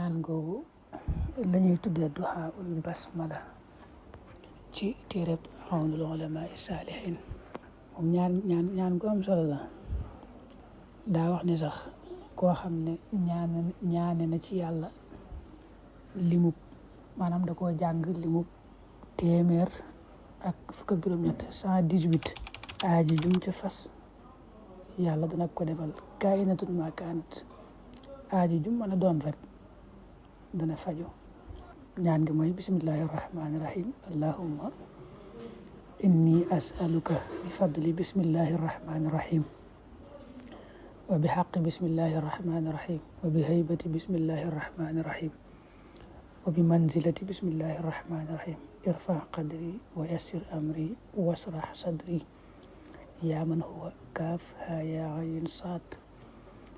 ñaan googu lañuy tuddee duhaa ul basmala ci téereb Awnul Ulamaa Saalihiin moom ñaan gu am solo la. daa wax ni sax koo xam ne ñaane na ci yàlla limub maanaam da koo jàng limub téeméer ak fukk ak juróom-ñett 118 aaji jum ci fas yàlla dana ko defal kaayinatun maa kaanat aaji jum mën a doon rek dana faju. ñaan gi mooy bismillahi rahmaani rahim allahumma inni as'aluka bi fadli bismillahi rahmaani rahim wa bi haqqi bismillahi rahmaani rahim wa bi haybati bismillahi rahmaani rahim wa bi manzilati bismillahi rahmaani rahim irfa qadri wa yassir amri wasrah sadri yaa man huwa kaaf haa yaa ayn saad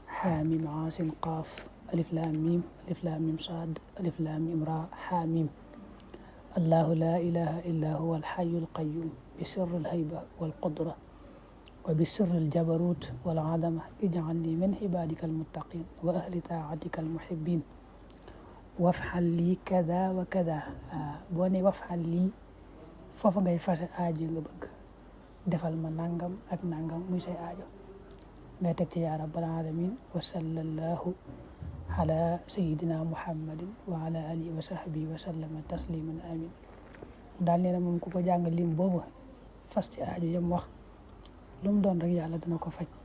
haa mim aasin qaaf alif laam mim saad alif laam mim raa haa mim allahu laa ilaha illa huwa alxayu alqayum bi sirri alhayba walqudra wa bi sirri aljabarut walazama ij'alni min ibadika almuttaqin wa ahli taatika almuhibbin wafxal lii kada wa kada. boo ne wafxal lii foofa ngay fase aajo nga bëgg defal ma nangam ak nangam muy say aajo ngay teg ci yaa rabbal alamin wa sallallahu ala sayidina muhammadin wa ala alihi wa sahbihi wa sallama tasliman amin. daal nee na moom ku ko jàng lim boobu fas ci aajo yam wax lu mu doon rek yàlla dana ko faj.